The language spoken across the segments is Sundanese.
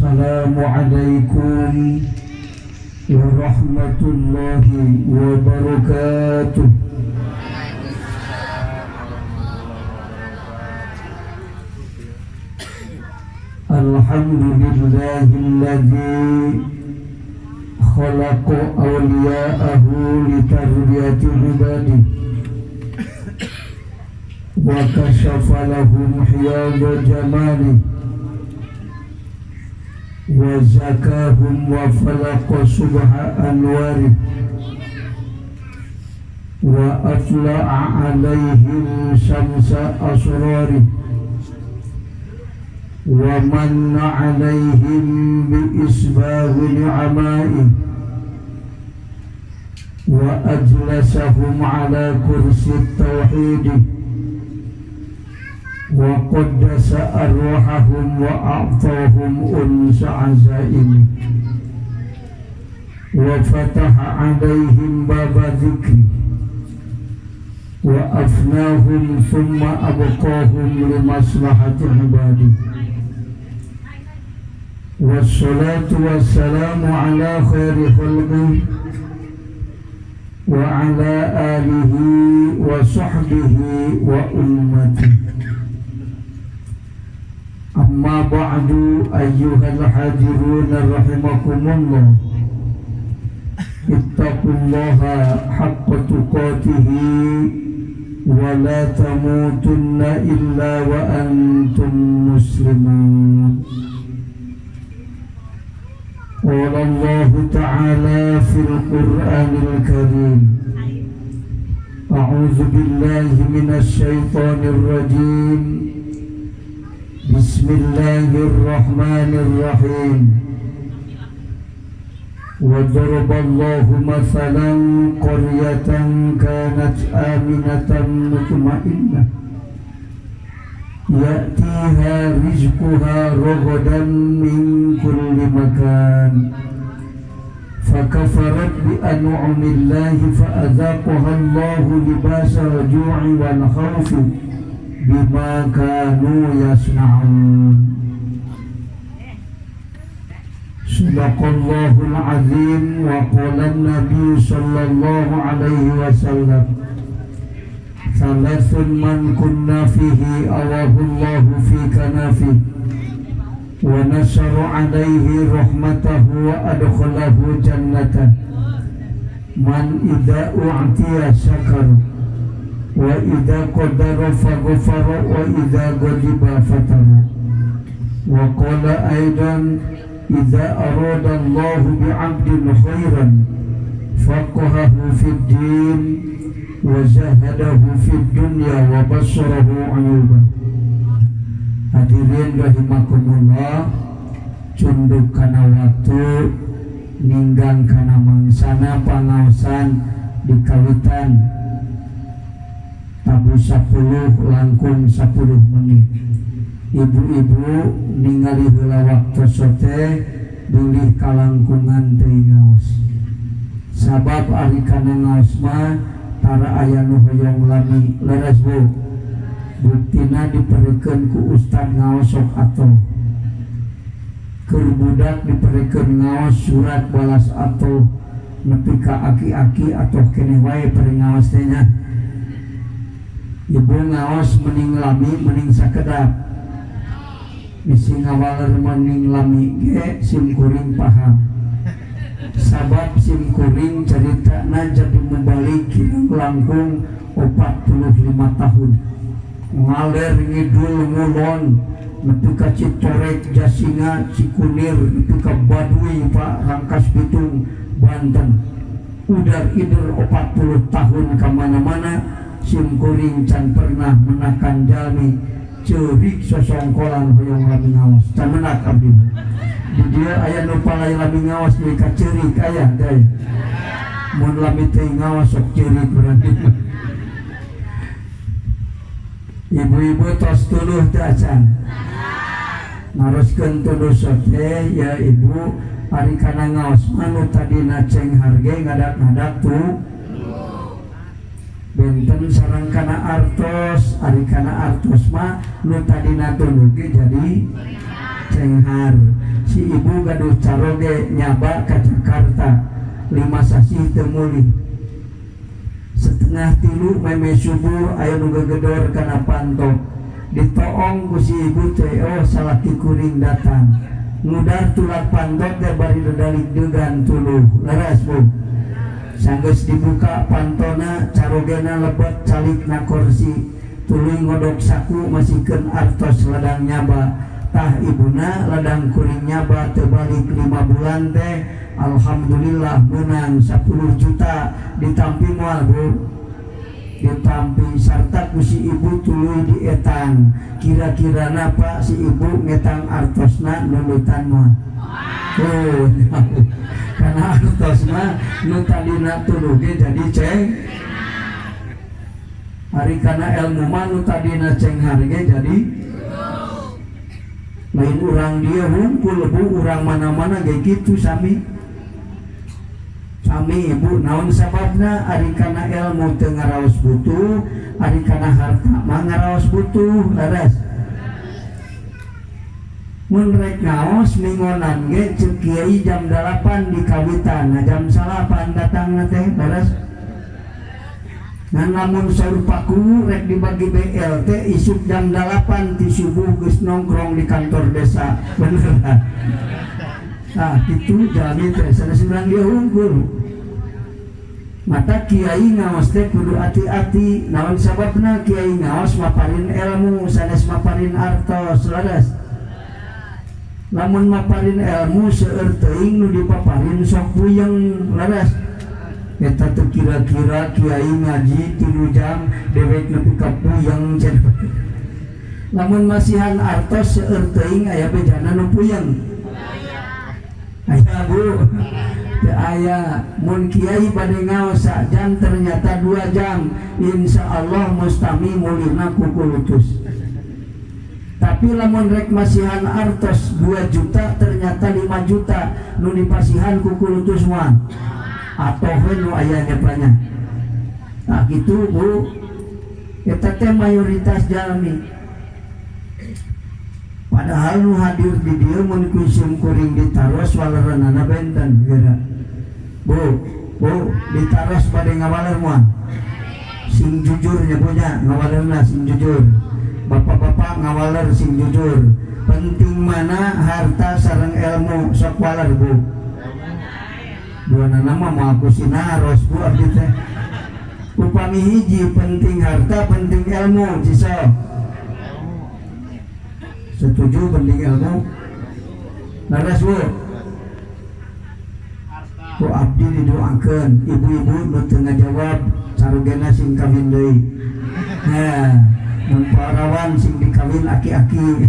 Assalamualaikum warahmatullahi wabarakatuh. Alhamdulillahilladzi khalaqa awliya'ahu litarbiyati ibadihi wa kashafa lahum hiyada jamalihi wa zakahum wa falaqa subha anwarihi wa atla'a alaihim syamsa asrarihi wa manna alaihim bi isbaghi ni'amaihi wa ajlasahum ala kursi tauhidi wa qaddasa arwahahum wa a'tahum unsa azaimi wa fataha alaihim baba dzikri wa afnahum thumma abqahum limaslahati ibadi. Wassalatu wassalamu ala khairi khalqi wa ala alihi wa sahbihi wa ummati. Amma ba'du, ayyuhal hadirun rahimakumullah. Ittaqullaha haqqa tuqatihi wa la tamutunna illa wa antum muslimun. Qala Allah ta'ala fil Qur'anil Karim, a'udzu billahi minasy syaithanir rajim. Bismillahirrahmanirrahim. Wa daraballahu mathalan qaryatan kanat aminatan mutmainnah ya'tiha rizquha ragadan min kulli makan fakafarat bi an'amillahi fa'adzaqaha Allahu libasal ju'i wal khawfi bima kanu yasna'un. Sadaqallahul azim. Wa qala an-nabi sallallahu alaihi wasallam, thalathun man kunna fihi awahullahu fi kanafi wa nasara alaihi rahmatahu wa adkhalahu jannata man idza u'tiya syakara wa idza qadara faghfara wa idza ghadiba fatara. Wa qala aidan, idza arada Allahu bi'abdin khairan faqahahu fid din wa zahadahu fid dunya wa basarahu ayuba. Hadirin rahimakumullah, cunduk kana waktu ninggang kana mangsana pangaosan di kawitan tabu 10 langkung 10 menit. Ibu-ibu ningali heula waktu sote bilih kalangkungan teu ngaos. Sabab ari kana ngaos mah tara aya nu hoyong lami. Leres Bu, buktina diperikeun ku ustad ngaos sok atoh. Keur budak diperikeun ngaos surat balas atoh, nepi ka aki-aki atoh keneh wae peri ngaos teh nya. Ibu ngaos mending lami mending sakedap. Bisi ngawaler mending lami ge sim kuring paham. Sabab sim kuring caritana jadi mubalik kirang langkung 45 tahun. Ngaler ngidul ngulon nepi ka Citorek Jasinga Cikunir nepi ka Baduy Pak Rangkas Bitung Banten. Udar ider 40 tahun ka mana-mana sim kuring can pernah menakan jalmi ceurik sosongkolan hoyong lami ngaos. Can menak abdi. Di dieu aya nu palai lami ngaos deui ka ceurik aya teh. Mun lami teh ngaos sok ceurik berarti. Ibu-ibu tos tuluh teu acan. Naroskeun tuduh sote ya ibu, ari kana ngaos mah nu tadina ceng harge ngadak-ngadak tuh benten sareng kana artos. Ari kana artos mah nu tadina tunduh ge jadi cenghar. Si ibu gaduh caroge nyaba ka Jakarta 5 sasih teu mulih. 2:30 meme subuh aya nu gegedor kana panto. Ditoong ku si ibu teh, oh salaki kuring datang. Ngudar tulak panto teh bari dedalik degan tuluh. Leres bu. Sanggeus dibuka pantona carogena lebet calik na kursi. Tuluy ngodok saku masihkeun artos ladang nyaba. Tah ibuna ladang kuring nyaba teu balik 5 bulan teh alhamdulillah menang 10 juta ditampi moal bu. Ditampi sarta ku si ibu tuluy dietang. Kira-kira napa si ibu ngetang artosna nulutan moal. Oh, karena artosna nu tadina tuluy ge jadi ceng. Ari kana ilmu mah nu tadina cenghar ge jadi lain urang dia hungkul bu, urang mana-mana ge kitu sami. Sami ibu naon sababna ari kana ilmu teu ngaraos butuh, ari kana harta mah ngaraos butuh, leres. Mun rek ngaos mingonan ge ceuk kiai jam 8 di kawitan, nah jam 9 datangna teh, leres. Ngan lamun saur paku rek dibagi BLT isuk jam 8 ti subuh geus nongkrong di kantor desa, bener. Nah, kitu jalmi teh sanes urang dia unggul. Mata kiai ngaos teh kudu hati-hati. Naon sababna kiai ngaos maparin ilmu sanes maparin artos, leres. Lamun maparin ilmu seueur teuing nu dipaparin sok puyeng, leres. Eta teh kira-kira kiai ngaji 3 jam dewek nepi ka puyeng cenah. Lamun masihan artos seueur teuing aya bejana nu puyeng. Aya bu, teu aya. Mun kiai bade ngaos jam ternyata 2 jam, insya Allah mustami mulihna kukulutus. Tapi lamun rek masihan artos 2 juta ternyata 5 juta nu dipasihan kukulutus mah. Atau nu aya nyepanya. Nah gitu bu, eta teh mayoritas jalmi. Padahal nu hadir di dieu mun ku sim kuring ditaros waleranana benten geura. Bu, bu ditaros bade ngawaler moal. Sing jujur nya punya ngawalerna sing jujur. Bapak-bapak ngawaler sing jujur. Penting mana harta sareng ilmu sok waler bu. Dua nama mau aku sinaros bu abdi teh. Upami hiji penting harta penting ilmu ciso. Setuju penting ilmu? Laras bu. Ku abdi didoakeun ibu-ibu nu teu ngajawab carogena sing kawin deui. Nah, mun parawan sing dikawin aki-aki.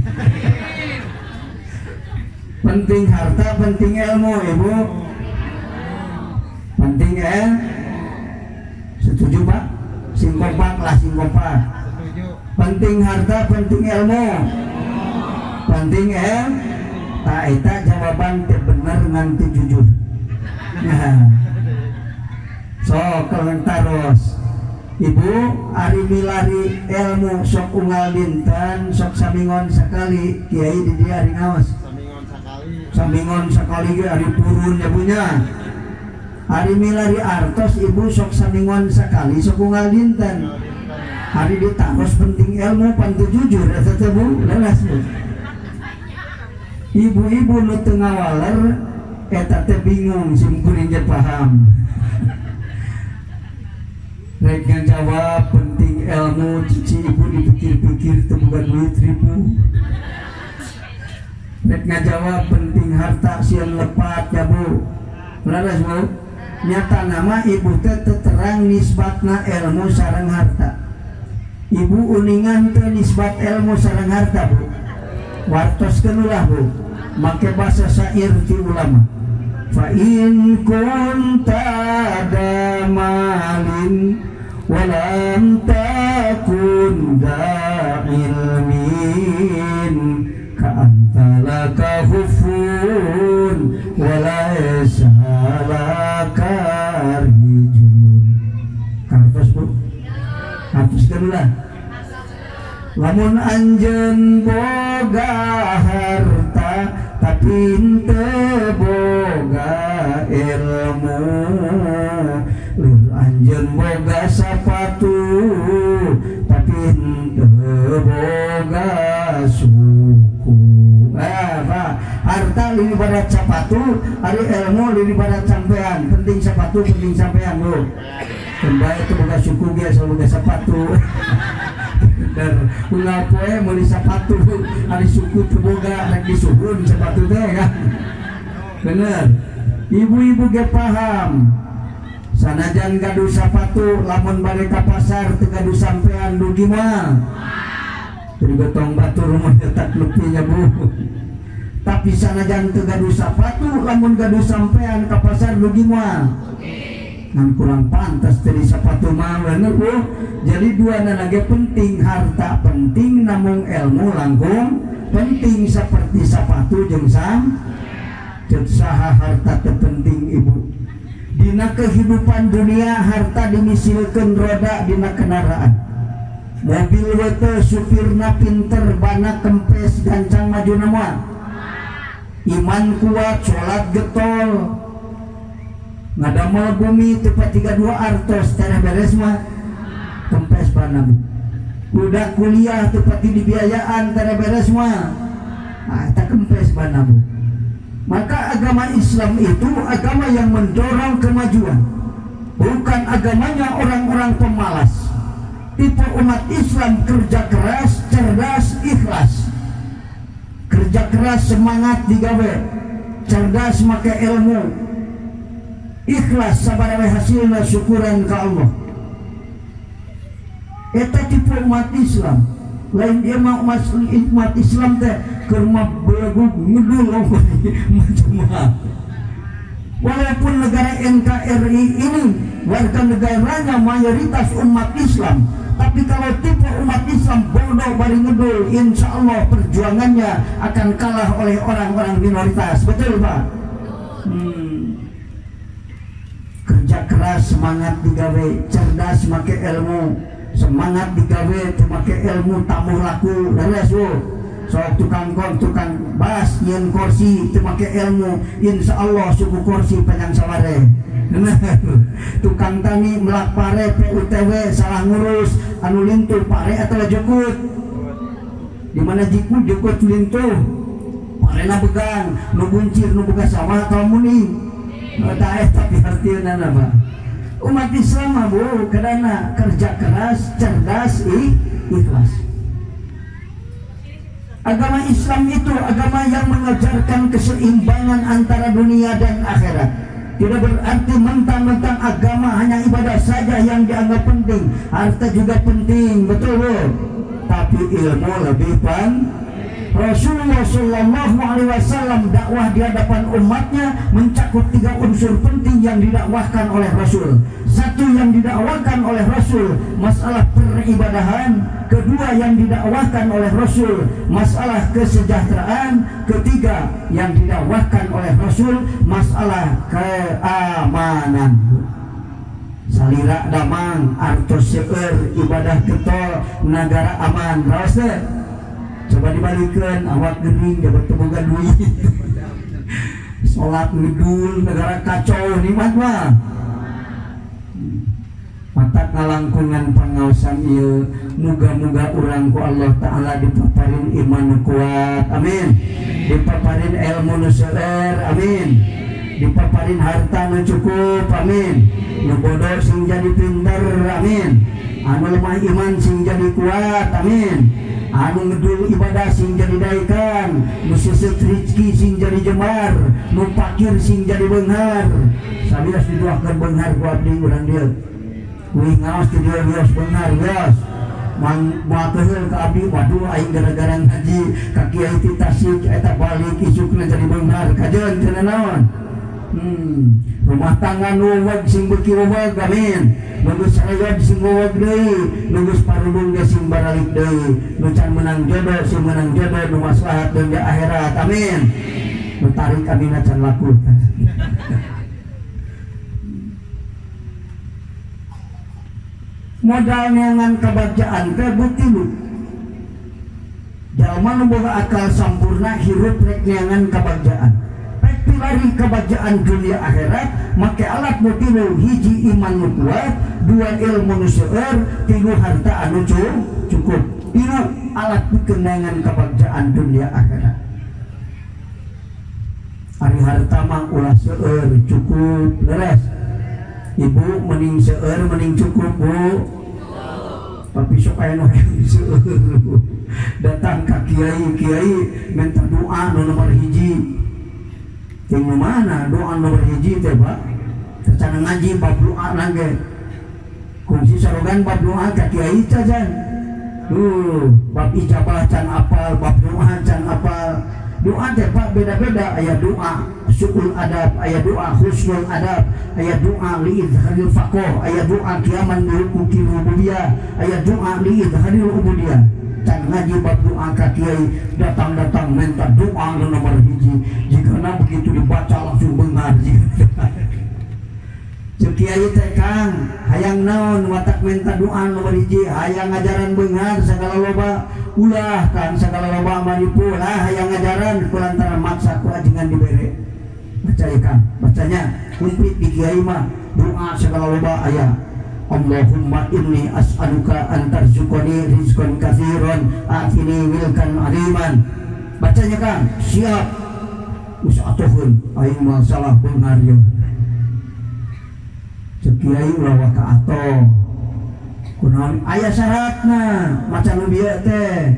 Penting harta penting ilmu ibu. Penting Setuju pak? Sing kompak lah, sing kompak. Penting harta, penting ilmu. Penting tak eta jawaban teu bener ngan teu jujur. Nah. So kalau taros ibu ari milari ilmu sok unggal dinten sok samingon sekali kiai di dia ari ngaos. Samingon sekali. Samingon sekali ge ari purun ya punya. Ari milari artos ibu sok samingon sekali sok unggal dinten. Ari ditaros penting ilmu pan teu jujur eta teh bu, leres bu. Ibu-ibu nu teu ngawaler eta teh bingung sim kuring ge paham. Rek ngajawab penting ilmu cici ibu dipikir-pikir teu boga duit ribu. Rek ngajawab penting harta sieun lepat ya bu. Leres bu. Nyata nama ibu teh terang nisbatna ilmu sareng harta. Ibu uningan teh nisbat ilmu sareng harta bu. Wartoskeun ulah bu. Make bahasa syair ti ulama. Fa in kunta damalin walam takun da ilmin ka anta laka khufun walaysa laka rijlun. Kartos bu, kartos kedua. Lamun anjeun boga harta tapi tapi teu boga ilmu. Lur anjeun boga sapatu tapi teu boga suku. Pak, harta leuwih barat sapatu, ari ilmu leuwih barat sampean. Penting sapatu, penting sampean, Bu. Kembali itu boga suku biasa boga sapatu. Dan unggal poe meuli sapatu, ari suku teu boga, rek disuhun sapatu teh kan. Bener. Ibu-ibu ge paham. Sanajan gaduh sapatu, lamun bade ka pasar teu gaduh sampean, dugi moal. Jadi gotong batur mah tak lupinya, Bu. Tapi sanajan teu gaduh sapatu, lamun gaduh sampean ka pasar dugi moal. Ngan kurang pantas dari sepatu mah, bener, Bu. Jadi dua ge penting, harta penting, namun ilmu langkung penting seperti sepatu jeung sam. Ceuk saha harta teu penting, Ibu? Dina kehidupan dunia harta dimisilkeun roda dina kendaraan. Mobil wete supirna pinter, bana kempes, gancang maju moal. Iman kuat, sholat getol, ngadamel bumi teu pati gaduh artos, tereh beres mah, kempes bana, Bu. Udah kuliah teu pati dibiayaan, tereh beres mah, ah, tak kempes bana, Bu. Maka agama Islam itu agama yang mendorong kemajuan, bukan agamanya orang-orang pemalas. Tipe umat Islam kerja keras, cerdas, ikhlas. Kerja keras, semangat digawe, cerdas make ilmu, ikhlas, sabaraha hasilna syukuran ke Allah. Eta tipe umat Islam. Lain dia mah umat Islam teh keur mah belegug ngedul macam mah. Walaupun negara NKRI ini warga negaranya mayoritas umat Islam, tapi kalau tipe umat Islam bodoh bari ngedul, insya Allah perjuangannya akan kalah oleh orang-orang minoritas. Betul, Pak? Kerja keras, semangat digawe, cerdas make ilmu, semangat digawe teu make ilmu tamuh laku, beres, Bu. Sok tukang kon, tukang bas nyieun kursi teu make ilmu, insya Allah suku kursi panjang saware. Tukang tani melak pare PUTW salah ngurus, anu lintuh pare atau jukut, di mana jikut jukut lintuh parena begang, nu buncir nu boga sawah atau muni tak tapi artinya apa? Umat Islam mah, Bu, karena kerja keras, cerdas, ikhlas. Agama Islam itu agama yang mengajarkan keseimbangan antara dunia dan akhirat. Tidak berarti mentang-mentang agama hanya ibadah saja yang dianggap penting. Harta juga penting, betul, Bu? Tapi ilmu lebih penting. Rasulullah Shallallahu Alaihi Wasallam dakwah di hadapan umatnya mencakup tiga unsur penting yang didakwahkan oleh Rasul. Satu yang didakwahkan oleh Rasul masalah peribadahan, kedua yang didakwahkan oleh Rasul masalah kesejahteraan, ketiga yang didakwahkan oleh Rasul masalah keamanan. Salira damang, artos seueur, ibadah getol, negara aman. Raos teu? Coba dibalikan, awak gering, jabat teu boga duit, sholat ngedul, negara kacau, nikmat mah. Mata ngalangkungan pangaosan ieu, muga-muga urang ku Allah Ta'ala dipaparin iman nu kuat, amin, dipaparin ilmu nu seueur, amin, dipaparin harta nu cukup, amin, nu bodoh sing jadi pinter, amin, anu lemah iman sing jadi kuat, amin, anu ngedul ibadah sing jadi daikan, nu seuseut rezeki sing jadi jembar, nu pakir sing jadi beunghar. Sabias didoakeun beunghar ku abdi urang dieu. Wih, ngaos di dieu wios beunghar, wios mang moal keheul ka abdi. Waduh, aing gara-gara ngaji ka kiai ti Tasik eta balik isukna jadi beunghar, kajeun cenah naon. Rumah tangga nu weg sing beuki weweg, amin, nu geus reyod sing weweg deui, nu geus parudung ge sing baralik deui, nu can menang jodoh sing menang jodoh nu maslahat dunya akhirat, amin. Nu tarik amina can laku. Modal neangan kebagjaan teh bukti lu. Jalma nu boga akal sampurna hirup rek neangan kabagjaan, rek pilari kebagjaan dunia akhirat, make alat nu tilu: hiji, iman nu kuat; dua, ilmu nu seueur; tilu, harta anu cukup. Tilu alat pikeun neangan kebagjaan dunia akhirat. Ari harta mah ulah seueur, cukup. Leres, Ibu? Mending seueur, mending cukup, Bu? Tapi sok aya nu hayang seueur, datang ka kiai, "Kiai, minta doa nu nomor hiji." Yang mana doa nomor hiji teh, Pak? Teu ngaji bab doa ge kungsi sorogan bab doa ka kiai cajan. Duh, bab ijabah can apal, bab doa can apal. Doa teh, Pak, beda-beda. Aya doa suul adab, aya doa husnul adab, aya doa li izharil faqih, aya doa qiyaman bi huquqi rububiyah, aya doa li izharil ubudiyah. Can ngaji bab doa ka kiai, datang-datang minta doa nu nomor hiji. Jika begitu dibaca langsung beunghar. Cek kiai teh, "Kang, hayang naon watak minta doa nomor hiji?" "Hayang ngajaran beunghar segala loba." "Ulah, Kang, segala loba manipu lah." "Hayang ngajaran." Kulantaran maksa, ku ajengan dibere. "Baca ya, Kang." Bacanya komplit di kiai mah doa segala loba aya. "Allahumma inni as'aluka an tarzuqani rizqan katsiran, atini milkan aziman." "Bacanya, Kang." "Siap." Us atohun aing moal salah, beunghar ye. Cek kiai, "Ulah waka atoh." "Kunaon?" "Aya syaratna maca nu bieu teh,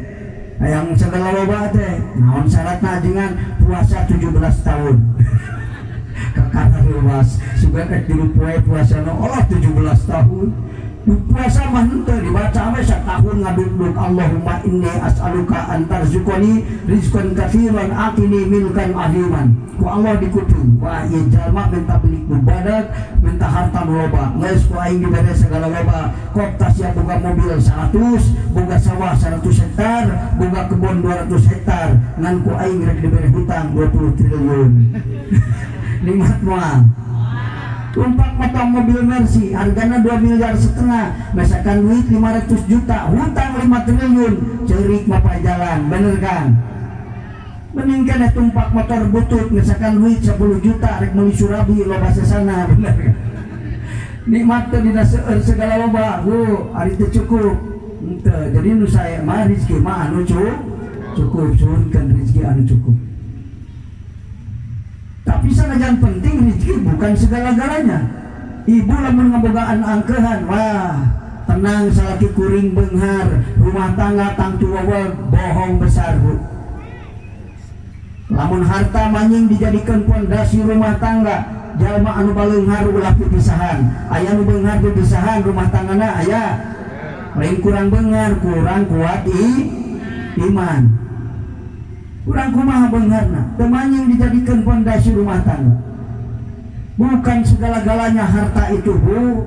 hayang segala loba teh." "Naon syaratna, ajengan?" "Puasa 17 tahun." Kakara luas sugan rek tilu poe puasa no Allah 17 tahun. Nu puasa mah henteu, dibaca we satahun ngaduk-duk, "Allahumma inni as'aluka an tarzuqani rizqan katsiran, atini milkan aziman." Ku Allah dikuping, wah, ieu jalma minta beli nu badag, minta harta nu loba. Geus, ku aing dibere segala loba. Kok sia boga mobil 100, boga sawah 100 hektar, boga kebun 200 hektar, ngan ku aing rek dibere hutang 20 triliun. Nikmat moal? Tumpak motong mobil Mercy harganya 2 miliar setengah, misalkan duit 500 juta, hutang 5 triliun, cerik mapa jalan, bener kan? Mending kana tumpak motor butut, misalkan duit 10 juta, rek meuli surabi loba sesana, bener kan? Nikmat teh dina seueur segala loba, Bu, ari teu cukup henteu. Jadi nu sae mah rezeki mah anu cukup. Suhunkeun rezeki anu cukup. Tapi sanajan penting, rezeki bukan segala-galanya. Ibu lamun ngabogaan angkehan, wah, tenang, salaki kuring beunghar, rumah tangga tangtu wawel, bohong besar, Bu. Lamun harta manying dijadikan pondasi rumah tangga, jalma anu baleunghar ulah pipisahan. Aya nu beunghar pipisahan rumah tanggana, aya. Lain kurang beunghar, kurang kuat iman. Kurang kumaha beungharna, teu manying dijadikan pondasi rumah tangga. Bukan segala-galanya harta itu, Bu.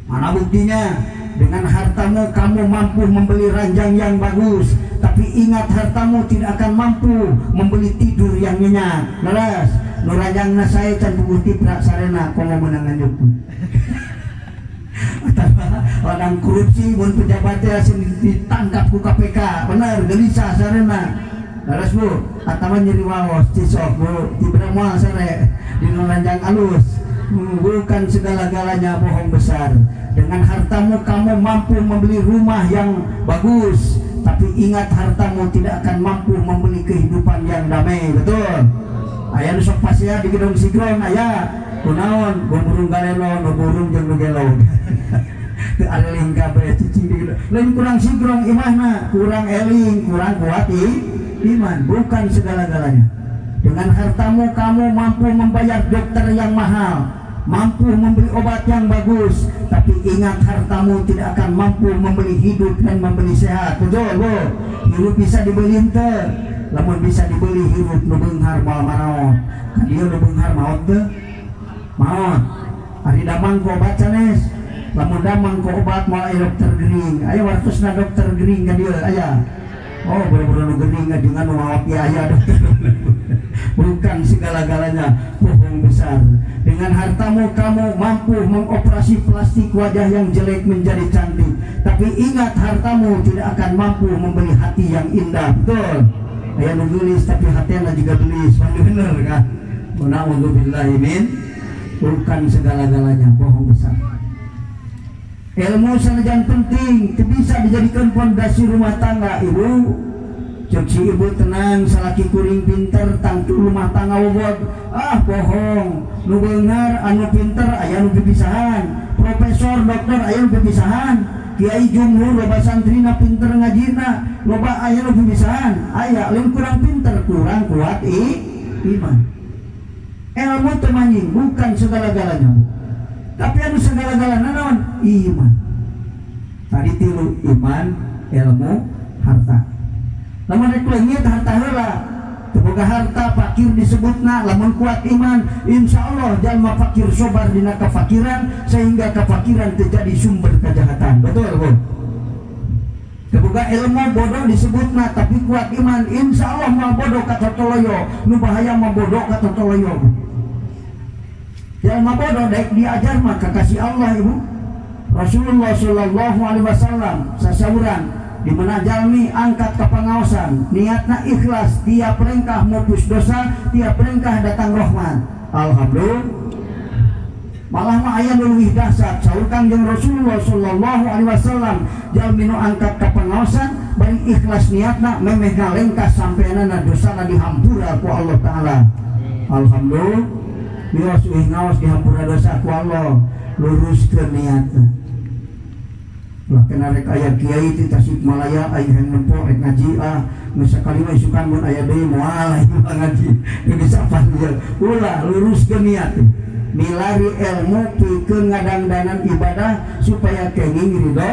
Mana buktinya? Dengan hartamu kamu mampu membeli ranjang yang bagus, tapi ingat, hartamu tidak akan mampu membeli tidur yang nyenyak. Leres, nu ranjangna sae can puguh tibra sarena, komo meunang nganjuk. Ladang korupsi, mun pejabatnya ditangkap ku KPK, bener gelisah sarena. Leres, Bu? Atawa nyeri waos, cisok, Bu, tibra moal sare di ranjang alus. Bukan segala-galanya, bohong besar. Dengan hartamu kamu mampu membeli rumah yang bagus, tapi ingat, hartamu tidak akan mampu membeli kehidupan yang damai. Betul? Aya nu sok pasea di gedung sigrong aya. Kunaon? Burung galelo, nu burung jeung nu gelo. Teu areling kabeh cicing di gedung. Lain kurang sigrong imahna, kurang eling, kurang kuat iman, bukan segala-galanya. Dengan hartamu kamu mampu membayar dokter yang mahal, mampu membeli obat yang bagus, tapi ingat, hartamu tidak akan mampu membeli hidup dan membeli sehat. Betul, Bu? Hidup bisa dibeli henteu? Lamun bisa dibeli, hirup nu beunghar moal maraot. Ka dieu nu beunghar maot teu? Maot. Ari damang ku obat sanes? Lamun damang ku obat, moal aya dokter gering. Aya wartosna dokter gering ka dieu aya? Oh, boro-boro nu gering, ajengan nu maot ge aya dokter. Bukan segala-galanya, bohong besar. Dengan Dengan hartamu kamu mampu mengoperasi plastik wajah yang jelek menjadi cantik. Tapi ingat, hartamu tidak akan mampu membeli hati yang indah. Betul. Aya nu geulis tapi hatena juga gelis. Bener kan? Na'udzubillahi min, bukan segala-galanya, bohong besar. Ilmu sanajan penting, tidak bisa dijadikan fondasi rumah tangga, Ibu. Cek si ibu, "Tenang, salaki kuring pinter, tangtu rumah tangga wobod." Ah, bohong. Nu beunghar, anu pinter aya nu pipisahan, profesor, dokter aya nu pipisahan, kiai jumhur loba santrina pinter ngajina, loba aya nu pipisahan aya. Lain kurang pinter, kurang kuat iman. Ilmu teu manjing, bukan segala-galanya, Bu. Tapi anu segala-galana naon? Iman. Tadi tilu: iman, ilmu, harta. Lamun rek leungit harta heula. Teu boga harta, fakir disebutna. Lamun kuat iman, insya Allah jalma fakir sobar dina kefakiran, sehingga kefakiran terjadi sumber kejahatan. Betul, Bu? Teu boga ilmu, bodoh disebutna, tapi kuat iman, insya Allah mah bodoh ka totoloyo. Nu bahaya mah bodoh ka totoloyo, Bu. Jalma bodoh daek diajar mah kasih Allah, Ibu. Rasulullah Shallallahu Alaihi Wasallam sasauran di mana jalmi angkat ke pengaosan, niatna ikhlas, tiap lengkah mupus dosa, tiap lengkah datang rahmat. Alhamdulillah. Malah mah aya nu leuwih dahsyat. Saur Kangjeng Rasulullah Sallallahu Alaihi Wasallam, jalmi nu angkat ke pengaosan bari ikhlas niatna, memeh ngalengkah sampeanana, dosana dihampura ku Allah Taala. Alhamdulillah. Wios uih ngaos dihampura dosa ku Allah, luruskeun niatna lah. Kena rek aya kiai ti Tasikmalaya, aya yang nempo rek ngaji, ah, geus sakali mah, isukan mun aya deui moal aya ngaji. Geus panggil ulah, luruskeun niat milari ilmu pikeun ngadangdanan ibadah supaya kenging ridho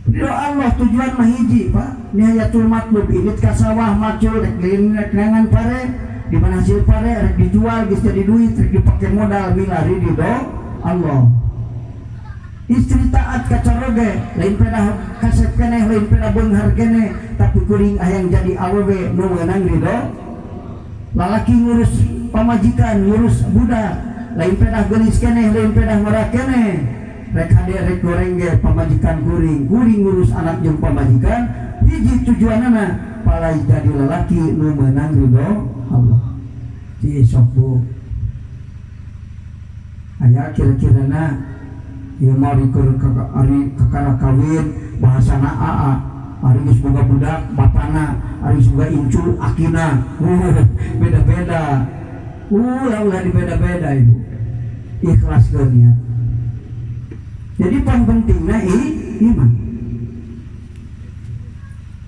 ridho Allah. Tujuan mah hiji, Pak, nihayatul matlub. Ini ka sawah macul, rek rek neangan pare, di mana hasil pare rek dijual geus jadi duit, rek dipake modal milari ridho Allah. Istri taat ka caroge, lain pada kasep keneh, lain pada beunghar keneh, tapi kuring hayang jadi awewe nu meunang ridho. Lalaki ngurus pamajikan, ngurus budak, lain pedah geulis keneh, lain pedah ngora keneh, rek hade rek goreng ge pamajikan kuring, kuring ngurus anak jeung pamajikan. Hiji tujuanana, palai jadi lalaki nu meunang ridho Allah. Ci sok, Bu, aya kira-kirana ieu mah rikur ari kakara kawin bahasana aa, ari geus boga budak bapana, ari geus boga incu akina. Beda-beda. Ulah, ulah dibeda-beda, Ibu. Ikhlaskeun ya. Jadi paling pentingna iman.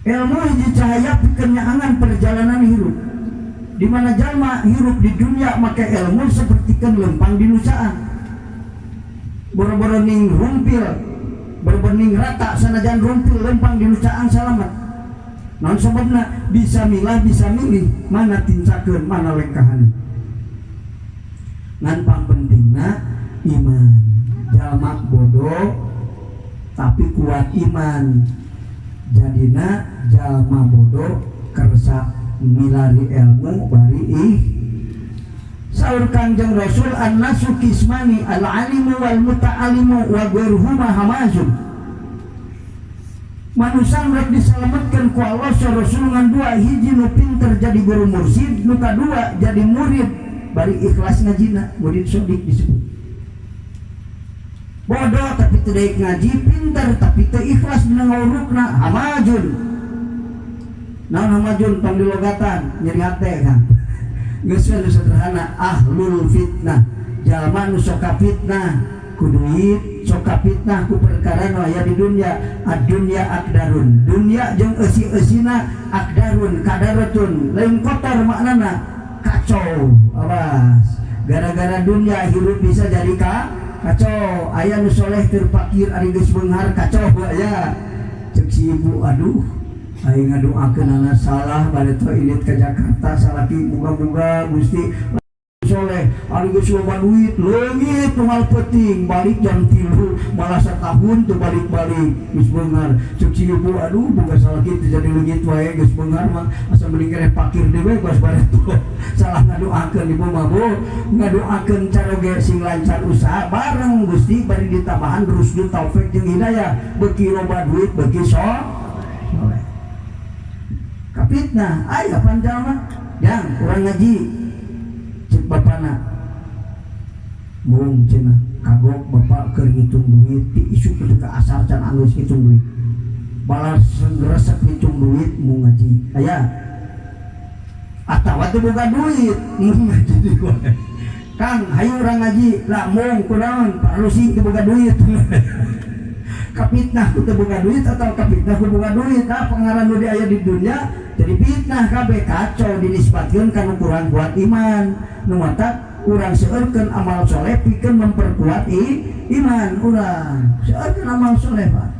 Ilmu hiji cahaya pikeun nyaangan perjalanan hirup, di mana jalma hirup di dunia make ilmu sapertikeun lempang di nu caang, boro-boro ning rumpil, boro-boro ning rata, sanajan rumpil lempang di nu caang salamet. Naon sababna? Bisa milah, bisa milih mana tincakeun, mana lengkahan. Ngan pang pentingna iman. Jalma bodoh tapi kuat iman, jadina jalma bodoh kersa milari ilmu bari ih. Saur Kangjeng Rasul, annasu qismani, al alimu wal muta'alimu wa ghairuhuma hamazun. Manusia rek diselamatkan ku Allah, saur Rasul, ngan dua: hiji nu pinter jadi guru mursid, nu kadua jadi murid bari ikhlas ngajina, murid sodik disebut. Bodoh tapi tidak ngaji, pinter tapi teu ikhlas dina ngawurukna, hamajun. Naon hamajun? Tong dilogatan, nyeri hate kan. Geus we sederhana, ahlul fitnah, jalma nu sok fitnah ku duit, sok fitnah ku perkara nu aya di dunia. Ad-dunya akdarun, dunia jeung eusi-eusina, akdarun, kadaratun, lain kotor maknana, kacau. Awas, gara-gara dunia hirup bisa jadi kacau. Aya nu soleh keur fakir, ari geus beunghar kacau aya. Cek si ibu, "Aduh, aing ngadoakeun anak salah bade teh indit ka Jakarta salaki, muga-muga Gusti." soleh, anu geus loba duit, leungit tunggal peuting, balik jam 3, malah setahun tuh balik-balik geus beunghar. Cek si ibu, aduh boga salaki teu jadi leungit wae geus beunghar mah, asa mending keneh pakir deui we geus bareto. Salah ngadoakeun ibu mah, Bu, ngadoakeun caroge sing lancar usaha bareng Gusti bari ditambahan rusdu taufik jeung hidayah, beuki loba duit beuki soleh. Kapitnah aya pan jalma yang kurang ngaji cek bapana mung cenah kagok bapak keur ngitung duit ti isuk teu ka asar can anggeus ngitung duit, balas ngresep ngitung duit mung ngaji aya atawa teu boga duit mung ngaji di wae. Kang hayu urang ngaji lah mung kunaon parlusi teu boga duit. Kapitnah ku teu boga duit atau kapitnah ku boga duit, nah pangaran nu aya di dunia jadi fitnah kabeh kacau dinisbatkeun kana kurang kuat iman. Nu matak urang seueurkeun amal soleh pikeun memperkuat iman urang. Seueurkeun amal soleh, Pak.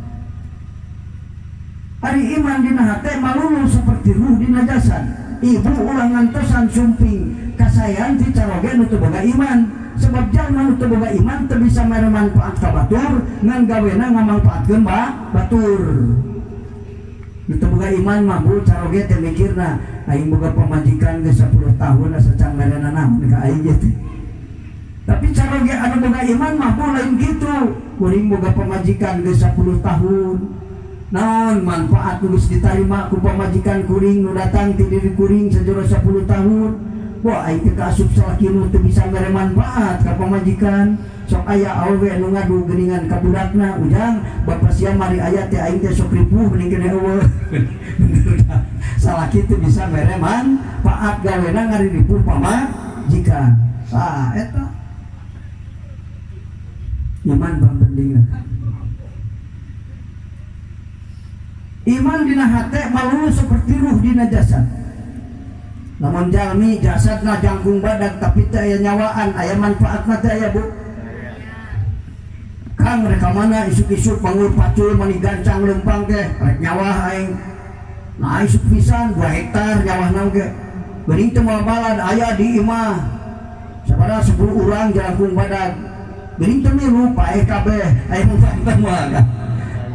Ari iman dina hate malulu seperti ruh dina jasad. Ibu ulah ngantosan sumping kasayan ti caroge nu teu boga iman. Sebab jalma nu teu boga iman teu bisa mere manfaat ka batur ngan gawena ngamangfaatkeun batur. Nu teu boga iman mah bu caroge teh mikirna aing boga pamajikan geus 10 tahun asa can merena naon ka aing ge teh. Tapi caroge anu boga iman mah bu lain kitu. Kuring boga pamajikan geus 10 tahun. Naon manfaat nu geus ditarima ku pamajikan kuring nu datang ti diri kuring sajero 10 tahun. Wah aing teh kaasup salaki nu teu bisa mere manfaat ka pamajikan. Sok aya awewe nu ngadu geuningan ka budakna, ujang bapa sia mari aya teh aing teh sok ripuh mending keneh eueuh. Bener dah. Salaki teu bisa mere manfaat gawena ngariripuh pamajikan. Ah eta iman bang pentingna. Iman dina hate malulu seperti ruh dina jasad. Lamun jalmi jasadna jangkung badag tapi teu aya nyawaan, aya manfaatna teu aya bu. Kang rek ka mana isuk-isuk bangun pacul mani gancang leumpang teh rek nyawah aing. Nah isuk pisan 2 hektar nyawahna oge. Geuning teu moal balad aya di imah. Sabaraha 10 urang jangkung badag. Geuning teu milu paeh kabeh aya manfaatna moal.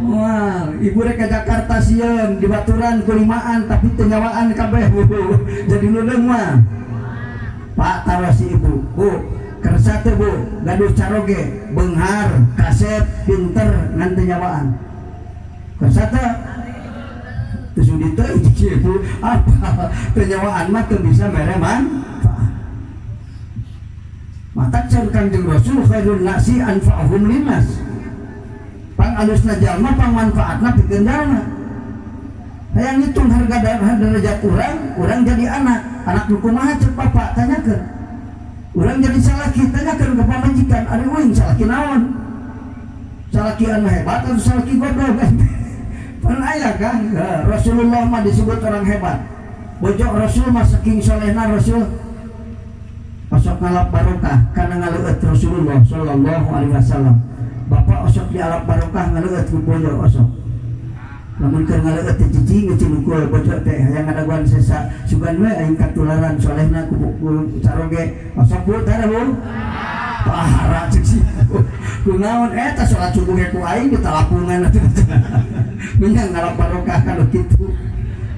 Wah, ibu rek ka Jakarta sieun di baturan kulimaan tapi teu nyawaan kabeh bu. Jadi leuleuh mah. Pak taruh si ibu, Bu, kersa teh Bu, gaduh caroge, beunghar, kasep, pinter ngan teu nyawaan. Kersa teh? Teu sudi teh ibu, apa teu nyawaan mah teu bisa mere manfaat. Matak saur Kangjeng Rasul khairun nasi anfa'uhum linnas. Pang alusna jalma pang manfaatna pikeun jalma. Hayang ngitung harga derajat urang, urang jadi anak. Anak nu kumaha cek bapak tanyakeun. Urang jadi salaki tanyakeun ka pamajikan, ari uing salaki naon? Salaki anu hebat atau salaki goblok? Pan aya kan? Rasulullah mah disebut orang hebat. Bojo Rasul mah saking solehna Rasul osok ngalap barokah kana ngaleueut Rasulullah sallallahu alaihi wasallam. Bapak osok dialap barokah ngaleueut ku bojo osok. Lamun keur ngaleueut teh cicing ngecilukul bojo teh hayang ngadaguan sesa sugan we aing katularan solehna ku caroge osok bu tara bu. Pahara cek si. Kunaon eta salat subuh ge ku aing ditalapungan atuh. Bener ngalap barokah kalau kitu.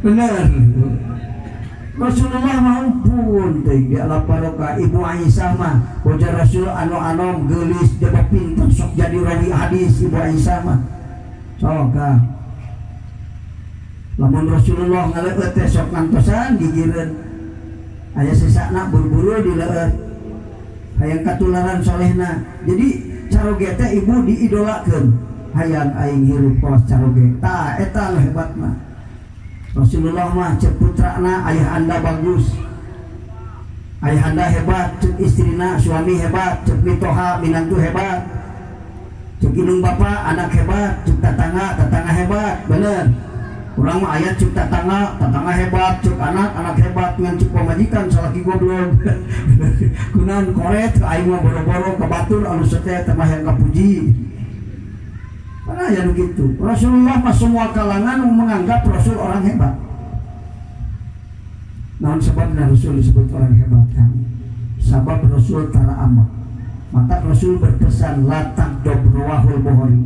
Bener. Rasulullah maupun teh dialap barokah. Ibu Aisyah mah bojo Rasul anu anom geulis jaba pinter sok jadi rawi hadis Ibu Aisyah mah. Sok ka. Lamun Rasulullah ngaleueut teh sok ngantosan gigireun. Aya sesakna buru-buru dileueut. Hayang katularan solehna. Jadi caroge teh ibu diidolakeun. Hayang aing hirup kawas caroge. Tah eta nu hebatna. Rasulullah mah cek putrana ayah anda bagus, ayah anda hebat, cek istrina suami hebat, cek mitoha minantu hebat, cek indung bapak anak hebat, cek tetangga tetangga hebat. Bener. Urang mah ayah cek tetangga tetangga hebat, cek anak anak hebat, ngan cek pamajikan salaki goblok. Kunaon koret aing mah boro-boro ka batur anu teh teh mah yang kapuji. Mana ya begitu. Rasulullah mah semua kalangan menganggap Rasul orang hebat. Naon sebabna Rasul disebut orang hebat kan? Sabab Rasul tara ambek. Maka Rasul berpesan la tagdob, rawahul Bukhari.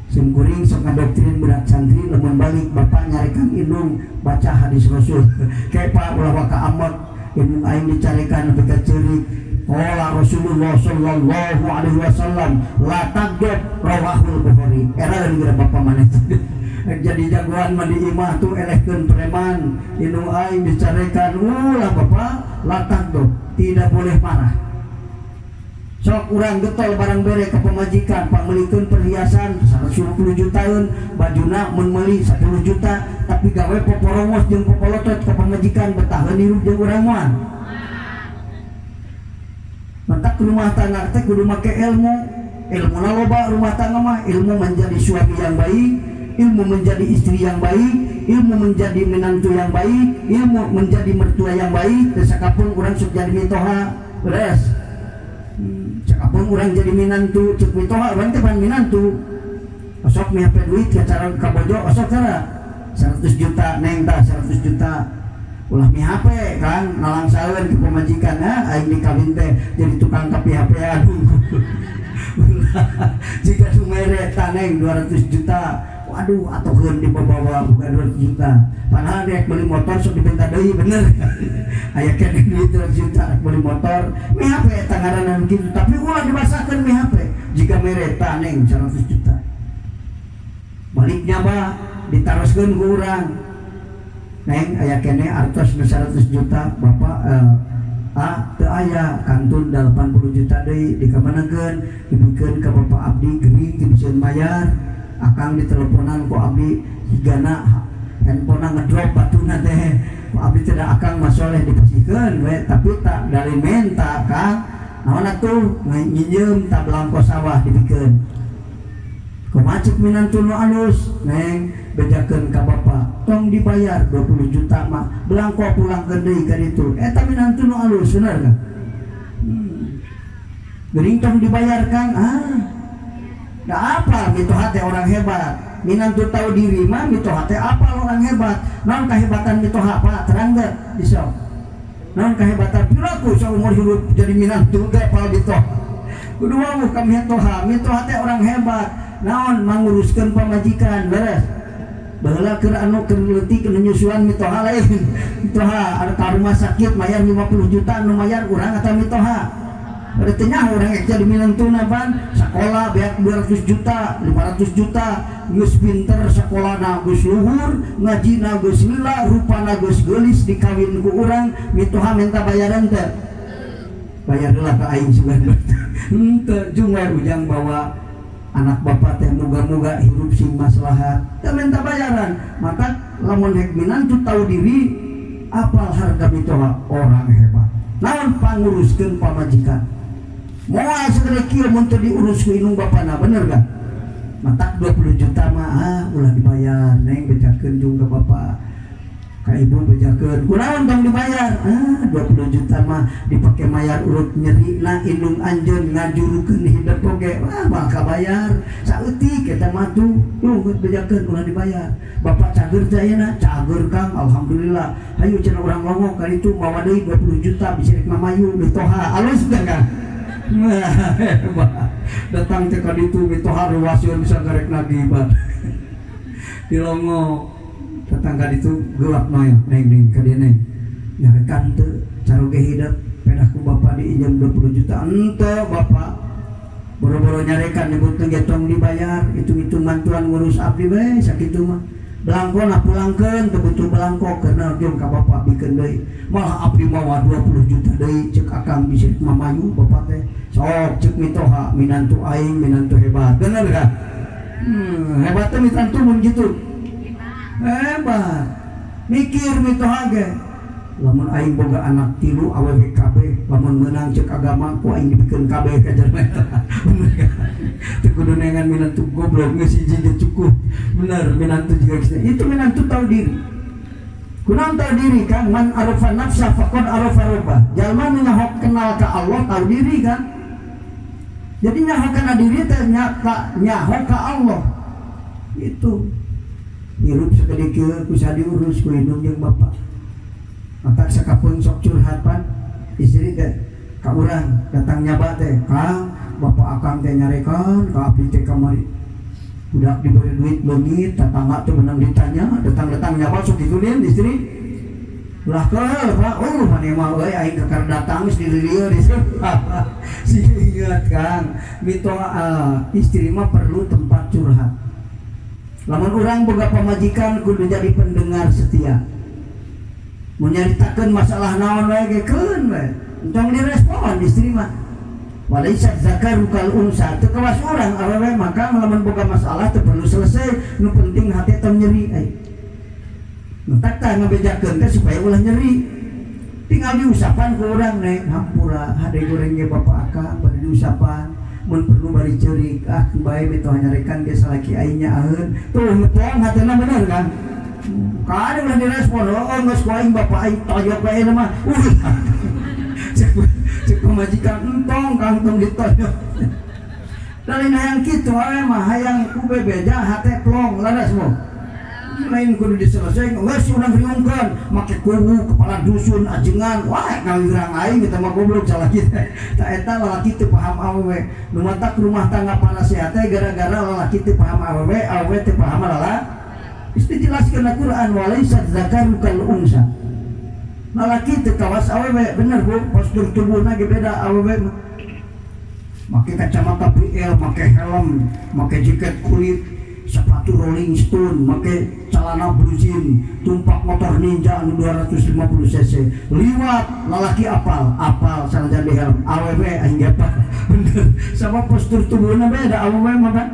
Sim kuring sok ngadoktrin budak santri, lamun balik bapak nyarekan indung, baca hadis Rasul. Kayak, "Pak, ulah waka ambek, indung aing dicarekan nepi ka ceurik." Qala Rasulullah sallallahu alaihi wasallam la tagdob, rawahul Bukhari. Era geura bapak maneh jadi jagoan mah di imah tuh, elehkeun preman. Indung aing dicarekan, ulah bapak, la tagdob, tidak boleh marah. Sok urang getol barang bere ke pemajikan, pangmeulikeun perhiasan 120 jutaan, bajuna mun meuli 10 juta, tapi gawe poporongos jeung popolotot ke pemajikan, betaheun hirup jeung urang moal? Matak rumah tangga teh kudu make ilmu. Ilmu loba rumah tangga mah, ilmu menjadi suami yang baik, ilmu menjadi istri yang baik, ilmu menjadi menantu yang baik, ilmu menjadi mertua yang baik. Desa kampung urang sok jadi mitoha, beres. Cek urang jadi minantu, cek mitoha urang teh pan minantu. Osok mihape duit ke cara kabojo, osok cara 100 juta, "Neng, tah 100 juta." Ulah mihape kan, nalangsaeun ke pamajikan, ah aing dikawin teh jadi tukang kapi HP. Aduh, jika nu mere, "Tah neng, 200 juta." Waduh, atokeun dibawa bukan 200 juta, padahal dia beli motor sok dipinta deui, bener. Aya keneh duit 200 juta rek beli motor, mihape eta ngaranna kitu, tapi ulah dibasahkeun mihape. Jika mere, "Tah neng, 100 juta." Baliknya bah ditaroskeun ku urang, "Neng, aya keneh artos nu 100 juta." "Bapak, ah teu aya, kantun 80 juta deui." "Dikamanakeun?" "Dibikeun ka bapak, abdi gering teu bisa mayar. Akang diteleponan ku abdi higana handphone ngedrop batuna teh ku abdi tidak, akang mah soleh, dipasihkeun we, tapi tak dari menta kang naon atuh, nginjem tak belangko sawah dibikeun." Kumaha cek minantu nu alus? "Neng, bejakeun ka bapak tong dibayar 20 juta mah, belangko pulangkeun deui ka ditu." Eta minantu nu alus, bener kan? Geuning tong dibayar kang, ah da apa mitoha teh orang hebat. Minantu tahu diri mah mitoha teh apa orang hebat. Naon kehebatan mitoha, Pak? Terang teu bisa naon kehebatan? Piraku saumur hidup jadi minantu ge pal mitoha kudu wawuh ka mitoha. Mitoha teh orang hebat naon? Manguruskeun pamajikan, beres. Baheula keur anu keur leutik nyusuan mitoha, lain mitoha. Ada ka rumah sakit mayar 50 juta, nu mayar urang atau mitoha? Ada teu nyaho urang ek jadi minantuna pan. Sekolah beak 200 juta, 500 juta, geus pinter sekolahna, geus luhur ngajina, geus lila rupana, geus geulis, dikawin ku urang, mitoha minta bayaran teh? "Bayar heula ka aing sugan." Henteu jung we, ujang bawa anak bapak teh, moga-moga hirup sing maslahat, teu minta bayaran. Maka lamun hek minantu tahu diri, apal harga mitoha, orang hebat naon? Panguruskeun pamajikan. Moal segede kieu mun teu diurus ku indung bapana, bener kan? Matak 20 juta mah, ah ulah dibayar. "Neng, bejakeun jung ke bapak ka ibu, bejakeun." "Kunaon tong dibayar?" "Ah, 20 juta mah dipake mayar urut nyeri na indung anjeun, ngajurukeun hidup oge, wah mah kabayar saeutik eta mah tuh. Tuh bejakeun, ulah dibayar." "Bapak cager teh ayeuna?" "Cager kang, alhamdulillah." "Hayu," cenah, "urang longok ka ditu, mawa deui 20 juta, bisa rek mamayu." Mitoha alus teh kan? Nah, hebat. Datang teh ka ditu mitoha ruaseun bisa garek nagih di longok. Datang ka ditu gelap noy, "Neng, neng, ka dieu neng, nyarekan teu caroge hidup, pedah ku bapak diinjem 20 juta." "Ente bapak boro-boro nyarekan, nyebut ge tong dibayar, hitung-hitung bantuan ngurus abdi we sakitu mah. Belangko na pulangkeun, teu butuh belangko, karena jeung ka bapak bikeun deui, malah abdi mawa 20 juta deui, cek akang bisa mamayu bapak teh." Sok cek mitoha, minantu aing minantu hebat, bener kan? Hebat teh minantu mun gitu, hebat. Mikir mitoha ge, lamun aing boga anak tilu awewe kabeh, lamun menang cek agama ku aing dibikeun kabeh ka jalma eta, bener kan? Teu kudu neangan minantu goblok, geus hiji ge cukup, bener. Minantu juga geus itu, minantu tahu diri. Kunaon tahu diri kan? Man arafa nafsa faqad arafa rabbah. Jalma nu nyaho kenal ka Allah tahu diri kan. Jadi nyaho kana diri teh nyata nyaho ka Allah. Itu hirup sakedik kieu ku diurus ku indung jeung bapak. Matak sakapeung sok curhat pan istri teh. Ka urang datang nyaba teh, "Kang, bapak akang teh nyarekan ka abdi teh kamari. Budak diberi duit leungit, tetangga tuh menang ditanya, datang-datang nyaba sok kitu istri." Lah keul, Pak, oh maneh mah euy, aing kakar datang geus di dieu di si. Ingat, Kang, mitoha istri mah perlu tempat curhat. Lamun urang boga pamajikan kudu jadi pendengar setia. Mun nyaritakeun masalah naon wae ge keun we. Entong direspon istri mah. Walaisa dzakaru kal unsa, teu kawas urang awewe. Maka lamun boga masalah teu perlu selesai, nu penting hati tong nyeri ai. Nu tak tah ngabejakeun teh supaya ulah nyeri. Tinggal diusapan ku urang, "Neng, hampura, hade goreng ge bapak akang." Bari diusapan, mun perlu bari ceurik, "Ah, bae mitoha nyarekan ge salaki aing nyaaheun." Tuh ngepong hatena, bener kan? Kada ulah direspon, "Oh, geus ku aing bapak aing toyok bae mah." Cek cek pamajikan, "Entong, Kang, tong ditoyok." Lain hayang kitu, awe mah hayang ku bebeja hate plong, laras mo. Lain kudu diselesaikan, geus urang riungkeun, make kuwu kepala dusun ajengan, wah ngawirang aing kita mah goblok salah kita. Tak eta lalaki teu paham awewe. Nu matak rumah tangga parasehat teh gara-gara lalaki teu paham awewe, awewe teu paham lala. Geus dijelaskeun na Quran, walaisa dzakaru kal unsa. Lalaki teu kawas awewe, bener Bu, postur tubuhna ge beda awewe mah. Make kacamata PL, make helm, make jaket kulit, sepatu Rolling Stone, make celana blue jean, tumpak motor Ninja anu 250 cc. Liwat lalaki apal, apal sanajan di helm, awewe aing ge apal. Bener. Sama postur tubuhna beda awewe mah kan.